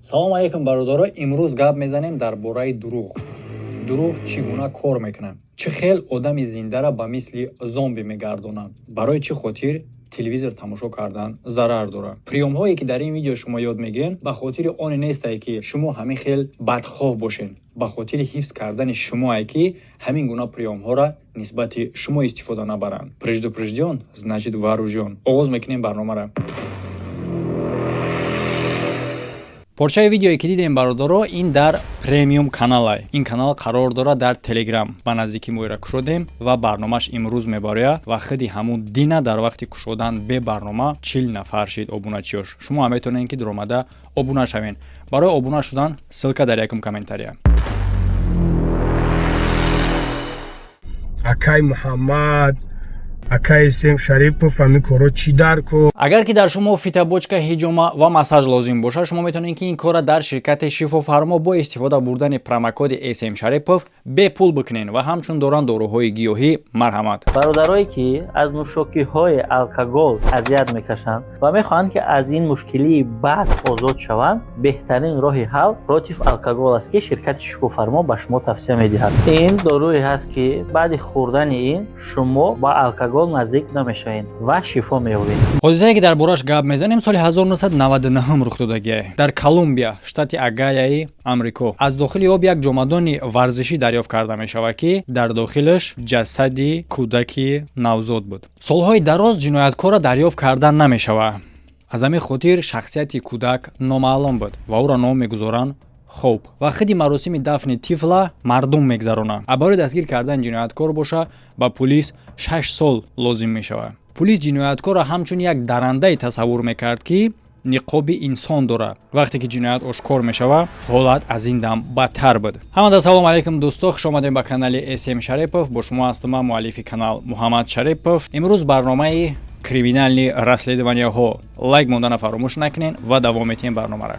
Салому алейкум, бародаро. Имрӯз гап мезанем дар бораи дурӯғ. Дурӯғ чӣ гуна кор мекунад, чӣ хел одами зиндара ба мисли зомби мегардонад, барои чӣ хотир телевизор тамошо кардан зарар дорад. Приёмҳое, ки дар ин видео шумо ёд мегиред, ба хотири оне нестае, ки шумо ҳамин хел бадхоҳ бошед, ба хотири ҳифз кардани шумоае, ки ҳамин гуна приёмҳоро нисбати шумо истифода набаранд. Предупрежден, значит вооружен. Оғоз мекунем барномаро. Порчаи видеое, ки дидем, бародаро, ин дар премиум каналай. Ин канал қарор дорад дар Телеграм. Ба наздикӣ моира кушодем ва барномааш имрӯз мебарояд. Ва худи ҳамун дина дар вақти кушодан бе барнома 40 нафар шид обуначиёш. Шумо ҳам метавонед, ки дуромада обуна шавед. Барои обуна шудан ссылка дар якум комментария. Акай Муҳаммад, акай Сем Шарипов, ҳамин корҳо чӣ дар кор? Агар ки дар шумо фитобочка, ҳиҷома ва массаж лозим бошад, шумо метавонед, ки ин корра дар ширкати Шифофармо бо истифода бурдани промокоди СМ Шарипов бепул бикунед. Ва ҳамчун доранд доруҳои гиёҳӣ. Марҳамат. Бародарое, ки аз нӯшокиҳои алкогол азият мекашанд ва мехоҳанд, ки аз ин мушкилии бад озод шаванд, беҳтарин роҳи ҳал против алкогол аст, ки ширкати Шифофармо ба шумо тавсия медиҳад. Ин доруе ҳаст, ки баъди хӯрдани ин шумо ба алкогол наздик намешавед ва шифо меёбед. Ҳодисае, ки дар борааш гап мезанем, соли 1999 рух додагиа дар Колумбия, штати Агаяи Амрико. Аз дохили об як ҷомадони варзишӣ дарёфт карда мешавад, ки дар дохилаш ҷасади кӯдаки навзод буд. Солҳои дароз ҷинояткорро дарёфт карда намешавад. Аз ҳамин хотир шахсияти кӯдак номаълум буд ва ӯро ном мегузоранд Хоб. Ва худи маросими дафни тифла мардум мегзаронанд. А барои дастгир кардани ҷинояткор боша, ба пулис 6 сол лозим мешавад. Пулис ҷинояткорро ҳамчун як дарандае тасаввур мекард, ки ниқоби инсон дорад. Вақте ки ҷиноят ошкор мешавад, ҳолат аз ин дам бадтар буд. Ҳамада салому алейкум, дӯсто, хуш омадем ба канали СМ Шарипов. Бо шумо ҳастам ман, муаллифи канал Муҳаммад Шарипов. Имрӯз барномаи криминальный расследованияҳо. Лайк мондана фаромӯш накунед ва давом метиҳем барномаро.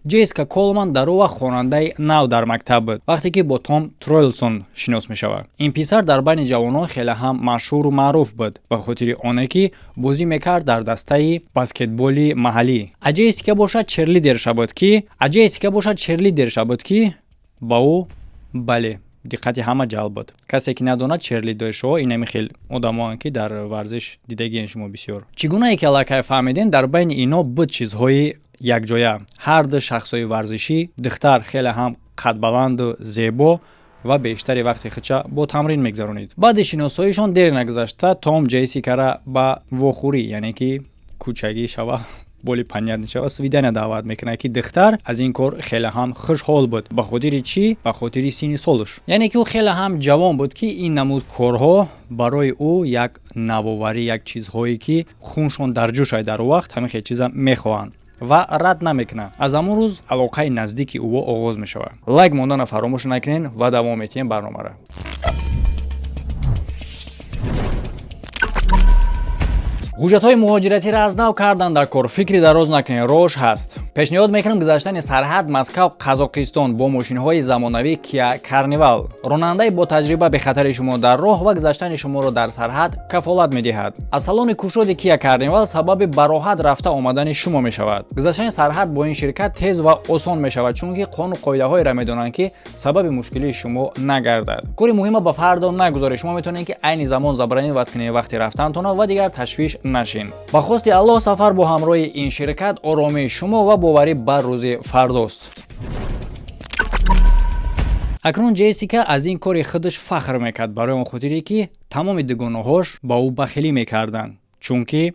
Ҷессика Колман дар ӯ вақт хонандаи нав дар мактаб буд, вақте ки бо Том Тройлсон шинос мешавад. Ин писар дар байни ҷавонон хеле ҳам машҳуру маъруф буд ба хотири оне, ки бозӣ мекард дар дастаи баскетболи маҳаллӣ. А Ҷессика бошад черлидерша буд, ки а Ҷессика бошад черлидерша буд, ки ба ӯ, бале, диққати ҳама ҷалб буд. Касе ки надонад, черлидершоҳо инами хел одамоанд, ки дар варзиш дидагиен шумо бисёр. Чӣ гунае ки аллакай фаҳмидем, дар байни ино буд чизҳои якҷоя. Ҳар ду шахсҳои варзишӣ, духтар хеле ҳам қадбаланду зебо ва бештари вақти худша бо тамрин мегзаронид. Баъди шиносоишон дер нагузашта Том Ҷессикара ба вохӯрӣ, яъне ки кӯчагӣ шава, боли понятно шава, свидания даъват мекунад, ки духтар аз ин кор хеле ҳам хушҳол буд. Ба хотири чӣ? Ба хотири синни солаш, яъне ки ӯ хеле ҳам ҷавон буд, ки ин намуд корҳо барои ӯ як навоварӣ, як чизҳое, ки хуншон дар ҷӯшай, дар вақт ҳамин хел чиза мехоҳанд ва рад намекунад. Аз ҳамон рӯз алоқаи наздики ӯ оғоз мешавад. Лайк мондана фаромӯш накунед ва давом метиҳем барномаро. Ҳуҷҷатҳои муҳоҷиратиро аз нав кардан дар кор. Фикри дароз накунед, рош ҳаст. Пешниҳод мекунам гузаштани сарҳад Москав Қазоқистон бо мошинҳои замонавӣ Киа Карнивал. Ронандаи бо таҷриба бехатари шумо дар роҳ ва гузаштани шуморо дар сарҳад кафолат медиҳад. Аз салони кушоди Киа Карнивал сабаби бароҳат рафта омадани шумо мешавад. Гузаштани сарҳад бо ин ширкат тез ва осон мешавад, чунки қонуну қоидаҳоеро медонанд, ки сабаби мушкилии шумо нагардад. Кори муҳима ба фардо нагузоред. Шумо метавонед, ки айни замон забронировать кунед вақти рафтантона ва дигар ташвиш нашин. Ба хости Аллоҳ, сафар бо ҳамроҳи ин ширкат оромии шумо ва боварӣ бар рӯзи фардост. Акнун Ҷессика аз ин кори худаш фахр мекард, барои он хотире, ки тамоми дугонаҳош ба ӯ бахилӣ мекарданд, чунки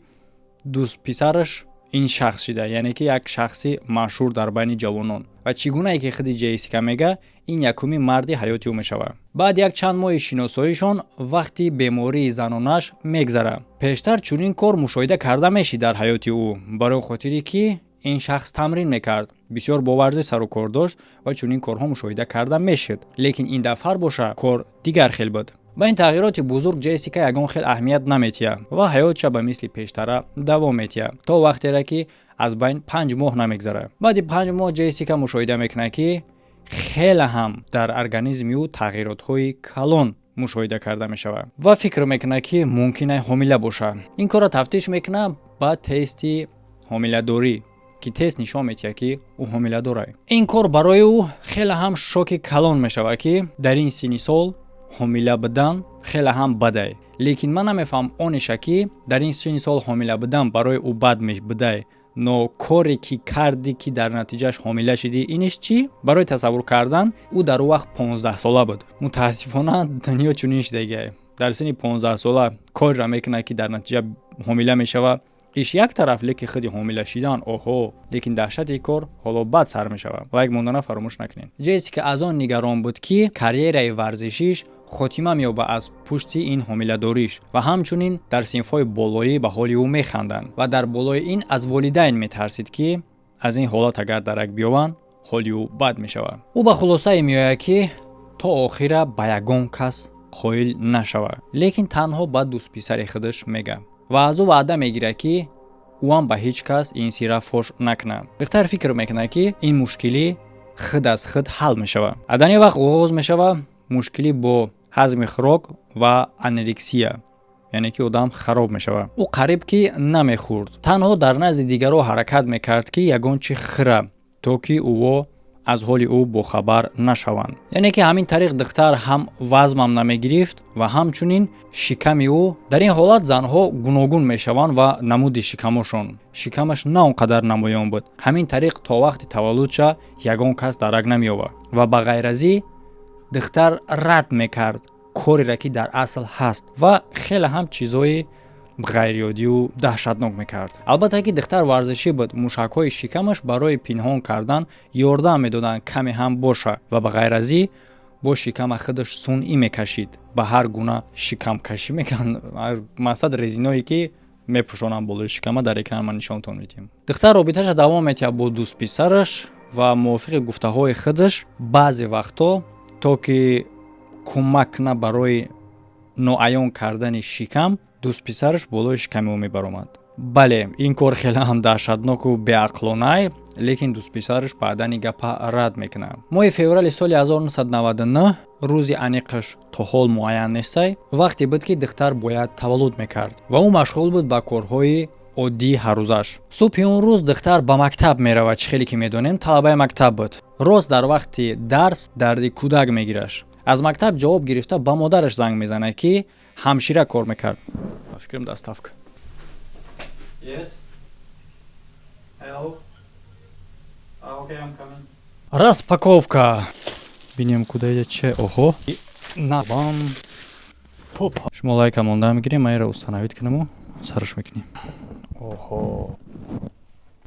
дӯстписараш ин шахс шида, яъне ки як шахси машҳур дар байни ҷавонон. Ва чӣ гунае ки худи Ҷессика мега, ин якуми марди ҳаёти ӯ мешавад. Баъд як чанд моҳи шиносоишон вақти бемории занонаш мегзарад. Пештар чунин кор мушоҳида карда мешид дар ҳаёти ӯ, барои хотире ки ин шахс тамрин мекард, бисёр бо варзиш сару кор дошт ва чунин корҳо мушоҳида карда мешуд. Лекин ин дафъар боша, кор дигар хел буд. Ба ин тағйироти бузург Ҷессика ягон хел аҳамият наметиҳад ва ҳаётша ба мисли пештара давом метиҳад, то вақтере ки аз байн 5 моҳ намегзарад. Баъди 5 моҳ Ҷессика мушоҳида мекунад, ки хеле ҳам дар организми ӯ тағйиротҳои калон мушоҳида карда мешавад ва фикр мекунад, ки мумкин ай ҳомила бошад. Ин корро тафтиш мекунад ба тести ҳомиладорӣ, ки тест нишон медиҳад, ки ӯ ҳомиладорад. Ин кор барои ӯ хеле ҳам шоки калон мешавад, ки дар ин синни сол ҳомила будан хеле ҳам бадай. Лекин ман намефаҳмам онеша, ки дар ин синни сол ҳомила будан барои ӯ бад будай, но коре ки кардӣ, ки дар натиҷааш ҳомила шидӣ, иниш чӣ? Барои тасаввур кардан, ӯ дар он вақт 15-сола буд. Мутаассифона, дунё чунин шидагиа: дар синни 15-сола корро мекунад, ки дар натиҷа ҳомила мешавад. Иш як тараф, лекин худи ҳомила шидан, оҳо, лекин даҳшати кор ҳоло бад сар мешавад. Лайк мондана фаромӯш накунед. Ҷессика аз он нигарон буд, ки карьераи варзишиш хотима меёбад аз пушти ин ҳомиладориш ва ҳамчунин дар синфҳои болоӣ ба ҳоли ӯ механданд ва дар болои ин аз волидайн метарсид, ки аз ин ҳолат агар дарак биёбанд, ҳоли ӯ бад мешавад. Ӯ ба хулосае меояд, ки то охира ба ягон кас қоил нашавад, лекин танҳо ба дӯстписари худаш мегӯяд ва аз ӯ ваъда мегирад, ки ӯ ҳам ба ҳеҷ кас ин сирра фош накунад. Духтар фикр мекунад, ки ин мушкилӣ худ аз худ ҳал мешавад. Дар ин вақт оғоз мешавад мушкилӣ бо ҳазми хӯрок ва анорексия, яъне ки одам хароб мешавад. Ӯ қариб ки намехӯрд, танҳо дар назди дигарҳо ҳаракат мекард, ки ягон чи хӯра, то ки ӯо аз ҳоли ӯ бохабар нашаванд. Яъне ки ҳамин тариқ духтар ҳам вазмам намегирифт ва ҳамчунин шиками ӯ. Дар ин ҳолат занҳо гуногун мешаванд ва намуди шикамошон, шикамаш на он қадар намоён буд. Ҳамин тариқ то вақти таваллудша ягон кас дарак намеёбад. Ва ба ғайразӣ духтар рад мекард кореро, ки дар асл ҳаст, ва хеле ҳам чизҳои ғайриоддию даҳшатнок мекард. Албатта ки духтар варзишӣ буд, мушакҳои шикамаш барои пинҳон кардан ёрдам медоданд каме ҳам боша. Ва ба ғайразӣ бо шикама худаш сунъӣ мекашид, ба ҳар гуна шикамкашӣ мекард, мақсад резиное, ки мепӯшонанд болои шикама. Дар экран ман нишонтон медиҳам. Духтар робиташа давом медиҳад бо дӯстписараш ва мувофиқи гуфтаҳои худаш, баъзе вақтҳо, то ки кӯмак кунад барои ноаён кардани шикам, дӯстписараш болои шиками ӯ мебаромад. Бале, ин кор хеле ҳам даҳшатноку беақлонай, лекин дӯстписараш баъдан ин гапа рад мекунад. Моҳи феврали соли 1999, рӯзи аниқаш то ҳол муайян нестай, вақте буд, ки духтар бояд таваллуд мекард ва ӯ машғул буд ба корҳои оддии ҳаррӯзаш. Субҳи он рӯз духтар ба мактаб меравад. Чӣ хеле ки медонем, талабаи мактаб буд. Рост дар вақти дарс дарди кӯдак мегираш. Аз мактаб ҷавоб гирифта, ба модараш занг мезанад, ки ҳамшира кор мекард. Фикрам, доставка. Yes. Hello. Okay, I'm coming. Распаковка. Бинем, куда идет че. Охо. На вам. Хопа. Шумо лайка монда мегирем, ма ира установить кунаму сарш мекунем. Охо.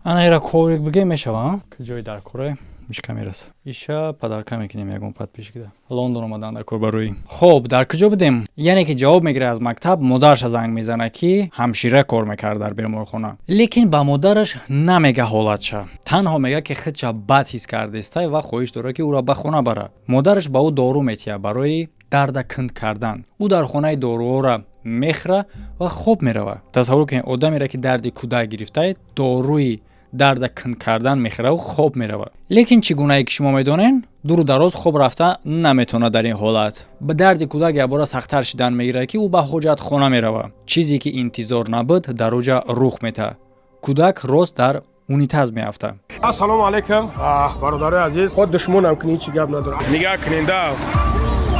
Ана ира коврик бигем мешава, ки ҷои дар коре мишка мераса. Иша подарка мекунем ягон подписчикда. Лондон омадан дар кор барои. Хоб, дар куҷо будем? Яъне ки ҷавоб мегирад аз мактаб, модарша занг мезанад, ки ҳамшира кор мекард дар беморхона. Лекин ба модараш намега ҳолатша. Танҳо мега, ки худша бад ҳис кардестай ва хоҳиш дорад, ки ӯро ба хона барад. Модараш ба ӯ дору метиҳад барои дарда кунд кардан. Ӯ дар хонаи доруҳоро мехӯра ва хоб меравад. Тасаввур кунед, одамеро, ки дарди кӯдак гирифтае, доруи дарда кунд кардан мехӯраву хоб меравад. Лекин чӣ гунае ки шумо медонед, дуру дароз хоб рафта наметавонад. Дар ин ҳолат ба дарди кӯдак якбора сахттар шидан мегирад, ки ӯ ба ҳоҷатхона меравад. Чизе ки интизор набуд, дар оҷа рух метаҳад: кӯдак рост дар унитаз меафтад. Ассалому алайкум, бародарои азиз. Ход душмонам кунӣ, ҳеҷ гап надорам. Нигаҳ куненда,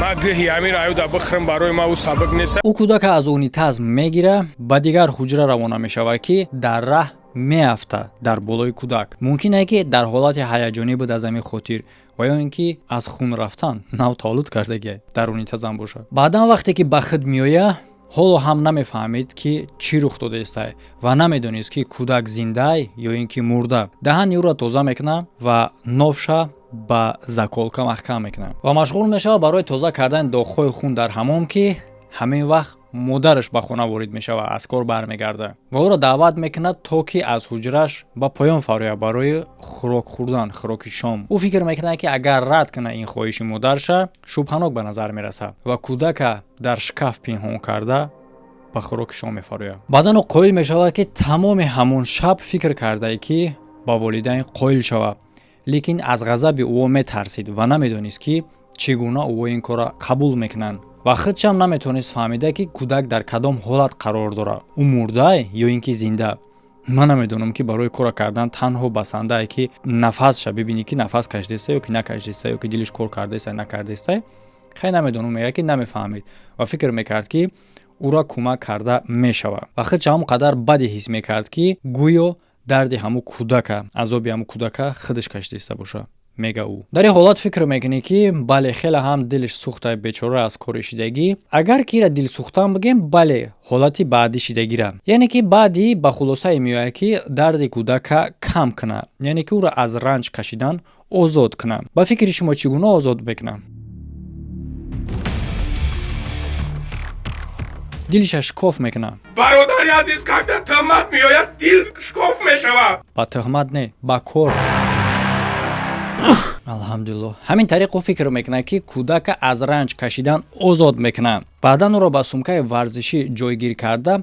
ман гӯҳи амир аюда бихӯрам, барои ма ӯ сабук нест. Ӯ кӯдака аз унитаз мегира, ба дигар ҳуҷра равона мешавад, ки дар раҳ меафтад дар болои кӯдак. Мумкин е, ки дар ҳолати ҳаяҷонӣ буд, аз ҳамин хотир ва ё ин ки аз хун рафтан нав таваллуд кардагия дар унитазам бошад. Баъдан, вақте ки ба худ меояд, ҳоло ҳам намефаҳмид, ки чӣ рух додаистай, ва намедонист, ки кӯдак зиндаай ё ин ки мурда. Даҳани ӯро тоза мекунад ва нофша ба заколка маҳкам мекунад ва машғул мешавад барои тоза кардани доғҳои хун дар ҳамом, ки ҳамин вақт модараш ба хона ворид мешавад, аз кор бармегардад ва ӯро даъват мекунад, то ки аз ҳуҷраш ба поён фарояд барои хӯрок хӯрдан, хӯроки шом. Ӯ фикр мекунад, ки агар рад кунад ин хоҳиши модарша, шубҳанок ба назар мерасад, ва кӯдака дар шкаф пинҳон карда, ба хӯроки шом мефарояд. Баъдан ӯ қоил мешавад, ки тамоми ҳамон шаб фикр кардае, ки ба волидайн қоил шавад, лекин аз ғазаби ӯ метарсид ва намедонист, ки чӣ гуна ӯ ин корро қабул мекунанд. Ва худшам наметавонист фаҳмида, ки кӯдак дар кадом ҳолат қарор дорад: ӯ мурдай ё ин ки зинда. Ман намедонам, ки барои кора кардан танҳо басандае, ки нафасша бибинӣ, ки нафас кашидаиста ё ки накашидаиста, ё ки дилиш кор кардаиста, накардаиста. Хай, намедонам, мега, ки намефаҳмид ва фикр мекард, ки ӯро кӯмак карда мешавад. Ва худша ҳамон қадар баде ҳис мекард, ки гӯё дарди ҳамун кӯдака, азоби ҳамун кӯдака худаш кашидаиста боша. Мега, ӯ дар ин ҳолат фикр мекунӣ, ки бале, хеле ҳам дилиш сӯхта, бечора, аз кори шидагӣ. Агар ки ира дилсӯхтан бигем, бале, ҳолати баъдӣ шидагира, яъне ки баъдӣ ба хулосае меояд, ки дарди кӯдака кам кунад, яъне ки ӯро аз ранҷ кашидан озод кунад. Ба фикри шумо, чӣ гуна озод мекунад? Дилиша шикоф мекунад. Бародари азиз, когда тӯҳмат меояд, дил шикоф мешавад. Ба тӯҳмат не, ба кор. Алҳамдулиллоҳ. Ҳамин тариқ ӯ фикр мекунад, ки кӯдака аз ранҷ кашидан озод мекунад. Баъдан ӯро ба сумкаи варзишӣ ҷойгир карда,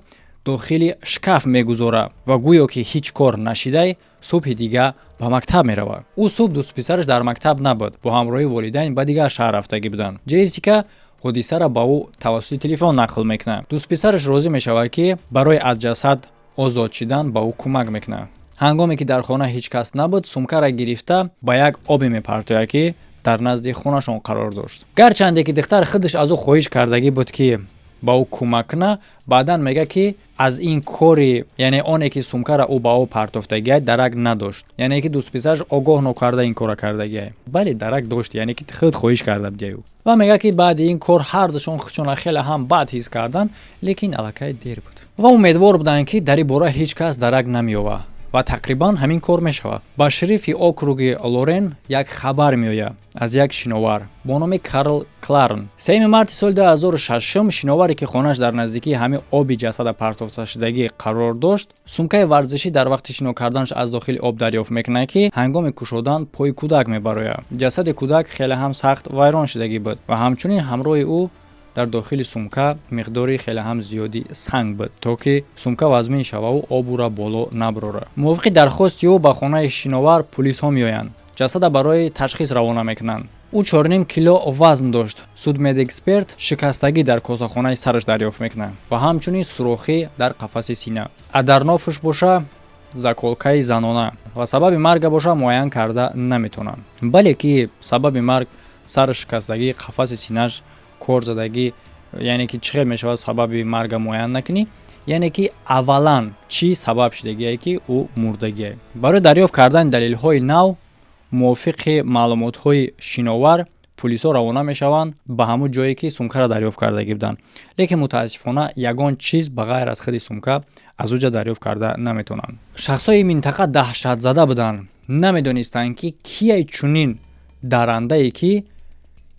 дохили шкаф мегузорад ва гӯё ки ҳеҷ кор нашидай, субҳи дига ба мактаб меравад. Ӯ субҳ дӯстписараш дар мактаб набуд, бо ҳамроҳии волидайн ба дигар шаҳр рафтагӣ буданд. Ҷессика ҳодисаро ба ӯ тавассути телефон нақл мекунад. Дӯстписараш розӣ мешавад, ки барои аз ҷасад озод шидан ба ӯ кӯмак мекунад. Ҳангоме ки дар хона ҳеҷ кас набуд, сумкаро гирифта, ба як обе мепартояд, ки дар назди хонашон қарор дошт. Гарчанде ки духтар худаш аз ӯ хоҳиш кардагӣ буд, ки ба ӯ кӯмак кунад, баъдан мегӯяд, ки аз ин кори, яъне оне ки сумкаро ӯ ба об партофтагиай, дарак надошт, яъне ки дӯстписараш огоҳ нокарда ин корро кардагиай. Бале, дарак дошт, яъне ки худ хоҳиш карда будиай ӯ. Ва мегӯяд, ки баъди ин кор ҳардушон худшонро хеле ҳам бад ҳис карданд, лекин аллакай дер буд ва умедвор буданд, ки дар ин бора ҳеҷ кас дарак намеёбад. Ва тақрибан ҳамин кор мешавад. Ба шерифи округи Лорен як хабар меояд аз як шиновар бо номи Карл Кларн. 3 марти соли 2006 шиноваре, ки хонааш дар наздикии ҳамин оби ҷасада партофташудагӣ қарор дошт, сумкаи варзишӣ дар вақти шино карданаш аз дохили об дарёфт мекунад, ки ҳангоми кушодан пои кӯдак мебарояд. Ҷасади кӯдак хеле ҳам сахт вайрон шудагӣ буд ва ҳамчунин ҳамроҳи ӯ дар дохили сумка миқдори хеле ҳам зиёди санг буд, то ки сумка вазмин шававу об ӯра боло набарорад. Мувофиқи дархости ӯ ба хонаи шиновар пулисҳо меоянд, ҷасада барои ташхис равона мекунанд. Ӯ 4,5 кило вазн дошт. Судмедэксперт шикастагӣ дар косахонаи сараш дарёфт мекунад ва ҳамчунин сурохӣ дар қафаси сина, а дар нофуш боша заколкаи занона. Ва сабаби марга боша муайян карда наметавонанд. Бале, ки сабаби марг сар шикастагӣ, қафаси синаш корзадагӣ, яъне ки чӣ хел мешавад сабаби марга муайян накунӣ? Яъне ки аввалан чӣ сабаб шудагие, ки ӯ мурдагие? Барои дарёфт кардани далелҳои нав, мувофиқи маълумотҳои шиновар, пулисҳо равона мешаванд ба ҳамун ҷое, ки сумкаро дарёфт кардагӣ буданд, лекин мутаассифона ягон чиз ба ғайр аз худи сумка аз он ҷа дарёфт карда наметавонанд. Шахсҳои минтақа даҳшатзада буданд, намедонистанд, ки кияй чунин дарандае, ки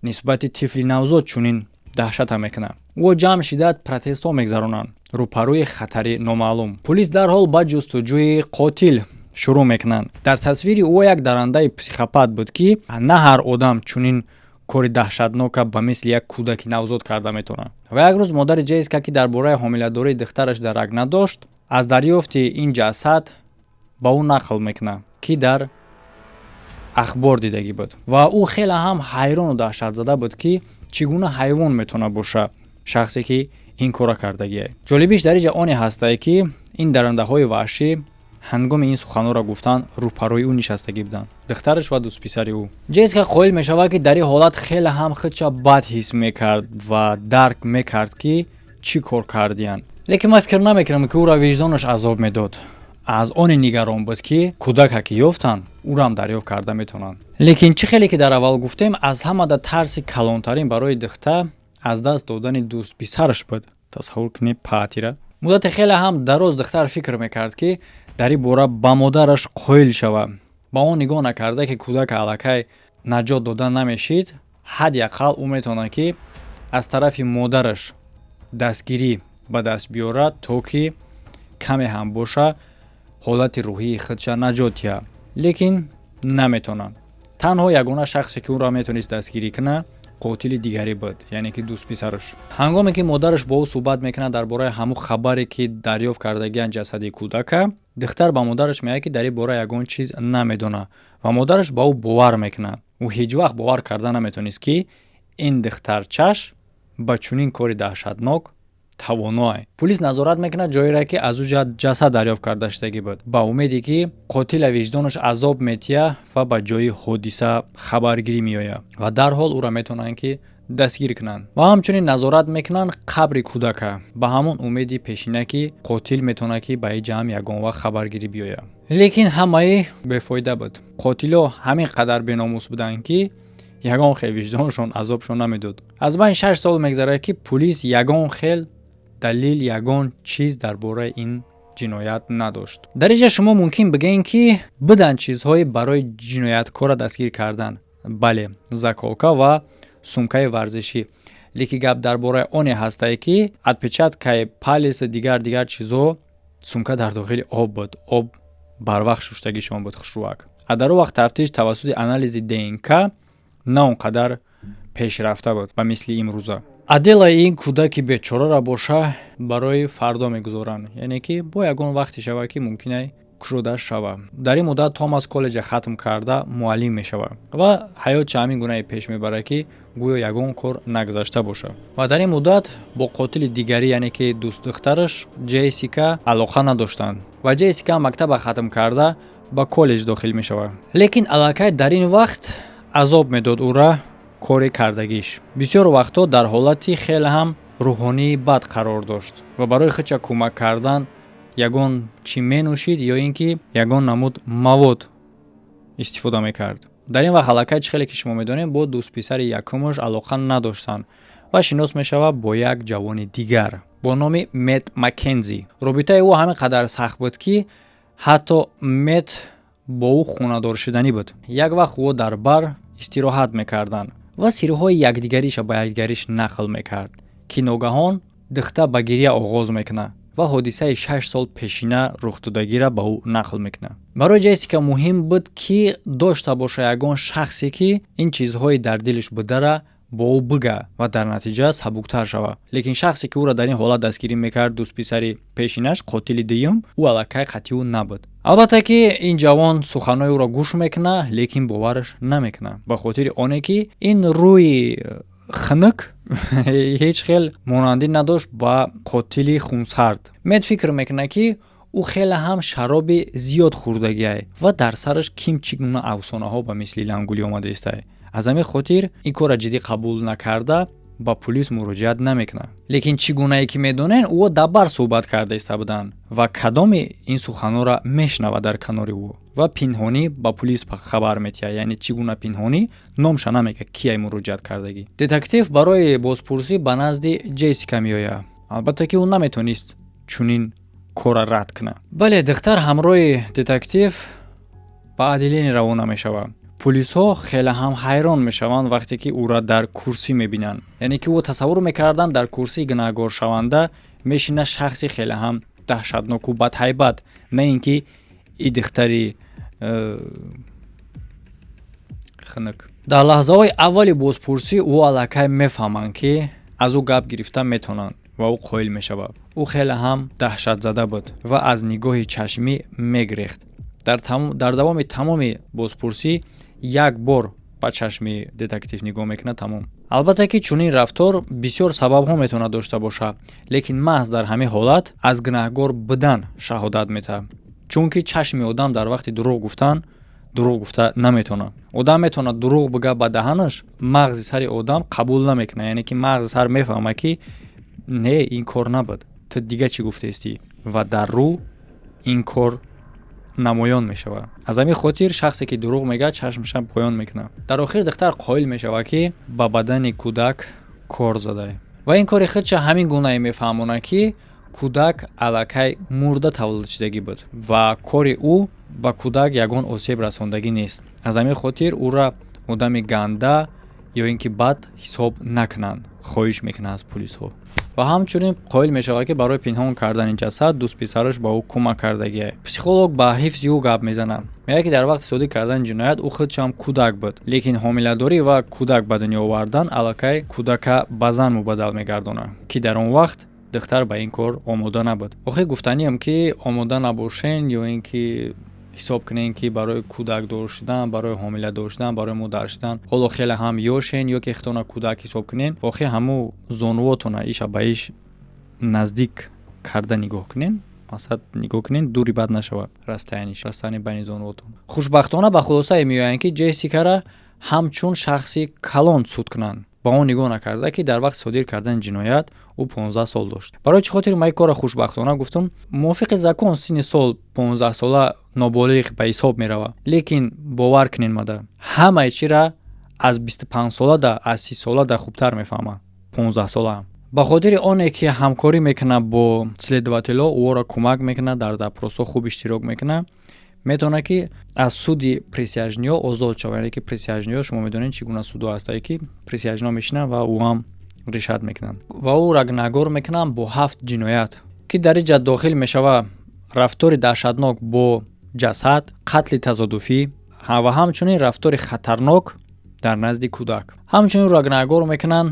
нисбати тифли навзод чунин даҳшата мекунад. Ӯ ҷамъ шидат протестҳо мегзаронанд рӯпарӯи хатари номаълум. Пулис дарҳол ба ҷустуҷӯи қотил шурӯъ мекунанд. Дар тасвири ӯ як дарандаи психопат буд, ки на ҳар одам чунин кори даҳшатнока ба мисли як кӯдаки навзод карда метавонад. Ва як рӯз модари Ҷессика, ки дар бораи ҳомиладории духтараш дарак надошт, аз дарёфти ин ҷасад ба ӯ нақл мекунад, ки дар ахбор дидагӣ буд. Ва ӯ хеле ҳам ҳайрону даҳшатзада буд, ки чӣ гуна ҳайвон метавонад боша шахсе, ки ин корро кардагие. Ҷолибиш дар инҷа оне ҳастае, ки ин дарандаҳои ваҳшӣ ҳангоми ин суханҳоро гуфтан рӯпарӯи ӯ нишастагӣ буданд, духтараш ва дӯстписари ӯ. Ҷессика қоил мешавад, ки дар ин ҳолат хеле ҳам худша бад ҳис мекард ва дарк мекард, ки чӣ кор кардиянд, лекин ман фикр намекунам, ки ӯро виҷдонаш азоб медод. Аз оне нигарон буд, ки кӯдака ки ёфтанд, ӯрам дарёфт карда метавонанд. Лекин чӣ хеле ки дар аввал гуфтем, аз ҳамада тарси калонтарин барои духта аз даст додани дӯстписараш буд. Тасаввур кунед паатира. Муддати хеле ҳам дароз духтар фикр мекард, ки дар ин бора ба модараш қоил шавад. Ба он нигоҳ накарда, ки кӯдака аллакай наҷот дода намешид, ҳадди ақал ӯ метавонад, ки аз тарафи модараш дастгирӣ ба даст биёрад, то ки каме ҳам боша ҳолати рӯҳии худша наҷот диҳад. Лекин наметавонад. Танҳо ягона шахсе, ки ӯро метавонист дастгирӣ кунад, қотили дигарӣ буд, яъне ки дӯстписараш. Ҳангоме ки модараш бо ӯ суҳбат мекунад дар бораи ҳамун хабаре, ки дарёфт кардагианд ҷасади кӯдака, духтар ба модараш мегӯяд, ки дар ин бора ягон чиз намедонад, ва модараш ба ӯ бовар мекунад. Ӯ ҳеҷ вақт бовар карда наметавонист, ки ин духтарчаш Ба чунин кори даҳшатнок тавоноай. Пулис назорат мекунад ҷоеро, ки аз ӯ ҷасад дарёфт карда шудагӣ буд, ба умеде ки қотила виҷдонаш азоб метия ва ба ҷои ҳодиса хабаргирӣ меояд ва дарҳол ӯро метавонанд, ки дастгир кунанд. Ва ҳамчунин назорат мекунанд қабри кӯдака, ба ҳамон умеди пешина, ки қотил метавонад, ки ба ин ҷамъ ягон вақт хабаргирӣ биёяд. Лекин ҳамаи бефоида буд. Қотило ҳамин қадар беномус буданд, ки ягон хел виҷдоншон азобшон намедод. Аз байни 6 сол мегзарад, ки пулис ягон хел далил, ягон чиз дар бораи ин ҷиноят надошт. Дар инҷа шумо мумкин бигӯед, ки буданд чизҳое барои ҷинояткорро дастгир кардан. Бале, заколка ва сумкаи варзишӣ. Лекин гап дар бораи оне ҳастае, ки отпечатки палец, дигар дигар чизҳо, сумка дар дохили об буд, об барвақт шуштагишон буд хушрӯак. А дар он вақт тафтиш тавассути анализи ДНК на он қадар пешрафта буд, ба мисли имрӯза. А делаи ин кӯдаки бечораро боша барои фардо мегузоранд, яъне ки бо ягон вақте шавад, ки мумкин кушода шавад. Дар ин муддат Томас коллеҷа хатм карда, муаллим мешавад ва ҳаётша ҳамин гунае пеш мебарад, ки гӯё ягон кор нагузашта бошад. Ва дар ин муддат бо қотили дигарӣ, яъне ки дӯстдухтараш Ҷессика, алоқа надоштанд. Ва Ҷессика мактаба хатм карда, ба коллеҷ дохил мешавад. Лекин аллакай дар ин вақт азоб медод ӯра кори кардагиш. Бисёр вақтҳо дар ҳолати хеле ҳам рӯҳонии бад қарор дошт ва барои худша кӯмак кардан ягон чӣ менӯшид ё ин ки ягон намуд мавод истифода мекард. Дар ин вақт аллакай, чӣ хеле ки шумо медонед, бо дӯстписари якумаш алоқа надоштанд ва шинос мешавад бо як ҷавони дигар бо номи Мет Маккензи. Робитаи ӯ ҳамин қадар сахт буд, ки ҳатто Мет бо ӯ хонадоршуданӣ буд. Як вақт ӯ дар бар истироҳат мекарданд ва сирҳои якдигариша ба якдигариш нақл мекард, ки ногаҳон духта ба гиря оғоз мекунад ва ҳодисаи 6 сол пешина рухдодагиро ба ӯ нақл мекунад. Барои Ҷессика муҳим буд, ки дошта боша ягон шахсе, ки ин чизҳои дар дилаш будара бо ӯ бига ва дар натиҷа сабуктар шавад. Лекин шахсе, ки ӯро дар ин ҳолат дастгирӣ мекард, дӯстписари пешинаш, қотили дуюм, ӯ аллакай қатъи ӯ набуд. Албатта ки ин ҷавон суханҳои ӯро гӯш мекунад, лекин бовараш намекунад, ба хотири оне ки ин рӯи хунук ҳеҷ хел монандӣ надошт ба қотили хунсард. Мет фикр мекунад, ки ӯ хеле ҳам шароби зиёд хӯрдагиай ва дар сараш ким чӣ гуна афсонаҳо ба мисли лангулӣ омада истай. Аз ҳамин хотир ин корра ҷиддӣ қабул накарда, ба пулис муроҷиат намекунад. Лекин чӣ гунае ки медонед, ӯ дар бар суҳбат карда иста буданд ва кадоме ин суханҳоро мешунавад дар канори ӯ ва пинҳонӣ ба пулис хабар метиҳад. Яъне чӣ гуна пинҳонӣ, номша намегӯяд, кияй муроҷиат кардагӣ. Детектив барои бозпурсӣ ба назди Ҷессика меояд. Албатта ки ӯ наметонист чунин корра рад кунад. Бале, духтар ҳамроҳи детектив ба отделение равона мешавад. Пулисҳо хеле ҳам ҳайрон мешаванд, вақте ки ӯра дар курсӣ мебинанд. Яъне ки ӯ тасаввур мекарданд, дар курсии гунаҳгоршаванда мешинад шахси хеле ҳам даҳшатноку бадҳайбат, на ин ки и духтари хунук. Дар лаҳзаҳои аввали бозпурсӣ ӯ аллакай мефаҳманд, ки аз ӯ гап гирифта метавонанд, ва ӯ қоил мешавад. Ӯ хеле ҳам даҳшатзада буд ва аз нигоҳи чашмӣ мегирехт. Дар давоми тамоми бозпурсӣ як бор ба чашми детектив нигоҳ мекунад, тамом. Албатта ки чунин рафтор бисёр сабабҳо метавонад дошта бошад, лекин маҳз дар ҳамин ҳолат аз гунаҳгор будан шаҳодат метаҳад, чунки чашми одам дар вақти дурӯғ гуфтан дурӯғ гуфта наметавонад. Одам метавонад дурӯғ бига ба даҳанаш, мағзи сари одам қабул намекунад, яъне ки мағзи сар мефаҳмад, ки не, ин кор набуд, ту дига чӣ гуфтаистӣ, ва дар рӯ ин кор намоён мешавад. Аз ҳамин хотир шахсе, ки дурӯғ мегӯяд, чашмаша поён мекунад. Дар охир духтар қоил мешавад, ки ба бадани кӯдак кор задае ва ин кори худша ҳамин гунае мефаҳмонад, ки кӯдак аллакай мурда таваллуд шудагӣ буд ва кори ӯ ба кӯдак ягон осеб расондагӣ нест. Аз ҳамин хотир ӯра одами ганда ё ин ки бад ҳисоб накунанд, хоҳиш мекунад аз пулисҳо. Ва ҳамчунин қоил мешавад, ки барои пинҳон кардани ҷасад дӯстписараш ба ӯ кӯмак кардагиа. Психолог ба ҳифзи ӯ гап мезанад, мегӯяд, ки дар вақти содир кардани ҷиноят ӯ худшам кӯдак буд, лекин ҳомиладорӣ ва кӯдак ба дунё овардан аллакай кӯдака ба зан мубаддал мегардонад, ки дар он вақт духтар ба ин кор омода набуд. Охир гуфтаниам, ки омода набошен ё ин ки Ҳисоб кунем, ки барои кӯдакдор шудан, барои ҳомиладор шудан, барои модар шудан ҳоло хеле ҳам ёшен ё ки худтона кӯдак ҳисоб кунем. Охи, ҳаму зонувотона иша ба иш наздик карда нигоҳ кунем, масалан, нигоҳ кунем, дури бад нашавад расстояние ш, расстояние байни зонувотон. Хушбахтона, ба хулосае меоянд, ки Ҷессикара ҳамчун шахси калон суд кунанд, ба он нигоҳ накарда, ки дар вақти содир кардани ҷиноят ӯ 15 сол дошт. Барои чӣ хотир ман ин корро хушбахтона гуфтам? Мувофиқи закон, синни сол 15 сола ноболиғ ба ҳисоб меравад, лекин бовар кунед, мада ҳамаи чира аз 25 сола да, аз 30 сола да хубтар мефаҳмад 15 солаам. Ба хотири оне ки ҳамкорӣ мекунад бо следователь ҳо, ӯро кӯмак мекунад, дар допрос ҳо хуб иштирок мекунад, метавонад, ки аз суди присяжный ҳо озод шавад. Яъне ки присяжный ҳо, шумо медонед, чӣ гуна судҳо ҳастае, ки присяжный ҳо мешинанд ва ӯ ҳам решать мекунанд. Ва ӯро гунаҳгор мекунанд бо ҳафт ҷиноят, ки дар ин ҷа дохил мешавад рафтори даҳшатнок бо ҷасад, қатли тазодуфӣ ва ҳамчунин рафтори хатарнок дар назди кӯдак. Ҳамчунин ӯро гунаҳгор мекунанд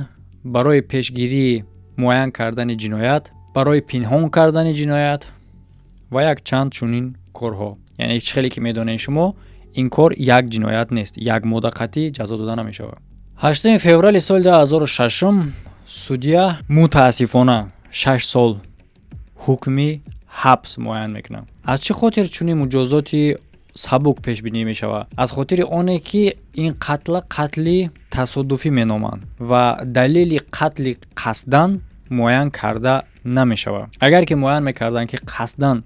барои пешгирии муайян кардани ҷиноят, барои пинҳон кардани ҷиноят ва якчанд чунин корҳо. Яъне чӣ хеле ки медонед шумо, ин кор як ҷиноят нест, як модда қатъӣ ҷазо дода намешавад. 8 феврали соли 2006 судья, мутаассифона, 6 сол ҳукми ҳабс муайян мекунад. Аз чӣ хотир чунин муҷозоти сабук пешбинӣ мешавад? Аз хотири оне ки ин қатла қатли тасодуфӣ меноманд ва далели қатли қасдан муайян карда намешавад. Агар ки муайян мекарданд, ки қасдан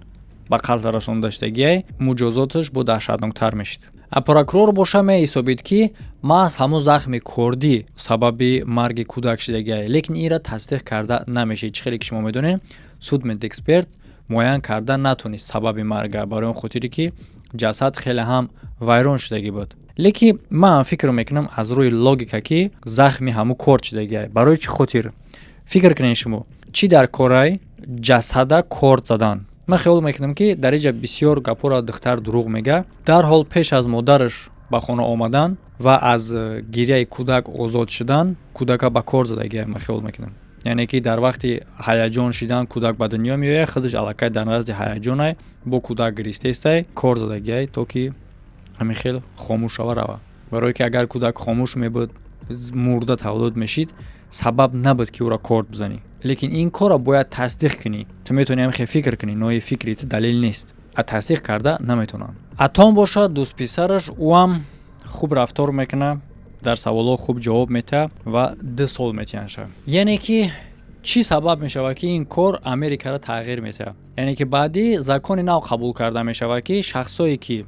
ба қатл расонда шудагиай, муҷозоташ бо даҳшатноктар мешид. А прокурор боша меҳисобид, ки маҳз ҳамон захми кордӣ сабаби марги кӯдак шудагиай, лекин инра тасдиқ карда намешид. Чӣ хеле ки шумо медонед, судмедэксперт муайян карда натонист сабаби марга, барои он хотире ки ҷасад хеле ҳам вайрон шудагӣ буд. Лекин ман фикр мекунам, аз рӯи логика, ки захми ҳамун корд шудагиай. Барои чӣ хотир? Фикр кунед шумо, чӣ дар корай ҷасада корд задан? Ман хиёл мекунам, ки дар инҷа бисёр гапҳоро духтар дурӯғ мега. Дарҳол пеш аз модараш ба хона омадан ва аз гиряи кӯдак озод шудан, кӯдака ба кор задагиай, ман хиёл мекунам. Яъне ки дар вақти ҳаяҷон шидан кӯдак ба дунё меояд, худаш аллакай дар назди ҳаяҷонай, бо кӯдак гиристестай, кор задагиай, то ки ҳамин хел хомӯш шава, рава. Барое ки агар кӯдак хомӯш мебуд, мурда таваллуд мешид, сабаб набуд, ки ӯро корд бизанӣ. Лекин ин корро бояд тасдиқ кунӣ. Ту метавонӣ ҳамин хел фикр кунӣ, нои фикри ту далел нест, а тасдиқ карда наметавонанд. Атом бошад, дӯстписараш, ӯам хуб рафтор мекунад, дар саволҳо хуб ҷавоб метиҳад ва 2 сол метиҳанд. Яъне ки чӣ сабаб мешавад, ки ин кор Америкаро тағйир метиҳад? Яъне ки баъдӣ закони нав қабул карда мешавад, ки шахсое ки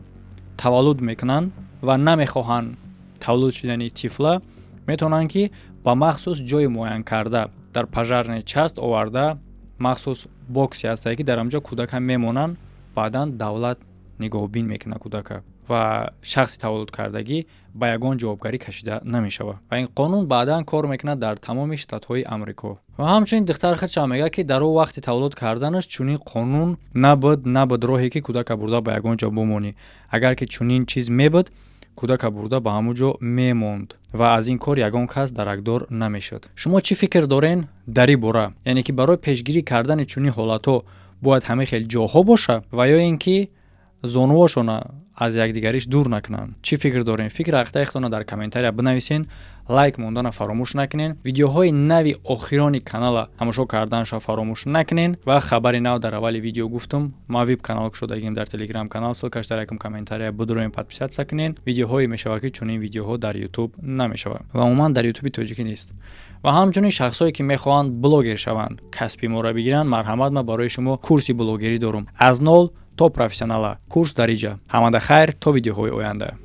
таваллуд мекунанд ва намехоҳанд таваллуд шудани тифла, метавонанд, ки ба махсус ҷои муайянкарда дар пожарный часть оварда, махсус боксе ҳастае, ки дар ҳамҷо кӯдака мемонанд. Баъдан давлат нигоҳубин мекунад кӯдака ва шахси таваллудкардагӣ ба ягон ҷавобгарӣ кашида намешавад. Ва ин қонун баъдан кор мекунад дар тамоми штатҳои Амрико. Ва ҳамчунин духтар худшам мегӯяд, ки дар он вақти таваллуд карданаш чунин қонун набуд, набуд роҳе, ки кӯдака бурда ба ягон ҷо бимонӣ. Агар ки чунин чиз мебуд, кӯдака бурда ба ҳамон ҷо мемонд ва аз ин кор ягон кас даракдор намешуд. Шумо чӣ фикр дорен дар ин бора? Яъне ки барои пешгирӣ кардани чунин ҳолатҳо бояд ҳамин хел ҷоҳо боша ва ё ин ки зонуошона аз якдигариш дур накунанд? Чӣ фикр дорем? Фикр ақидаи худтонро дар комментария бинависен, лайк мондана фаромӯш накунен, видеоҳои нави охирони канала тамошо карданашро фаромӯш накунен. Ва хабари нав: дар аввали видео гуфтум, ма вип канал кушодагим дар Телеграм канал, ссылка ш дар якум комментария, бидуроем, подписаться кунен. Видеоҳое мешавад, ки чунин видеоҳо дар Ютуб намешавад ва умуман дар Ютуби тоҷикӣ нест. Ва ҳамчунин шахсое ки мехоҳанд блогер шаванд, касби моро бигиранд, марҳамат, ман барои шумо курси блогерӣ дорум, аз нол то профессионала, курс дар иҷа. Ҳамада хайр, то видеоҳои оянда.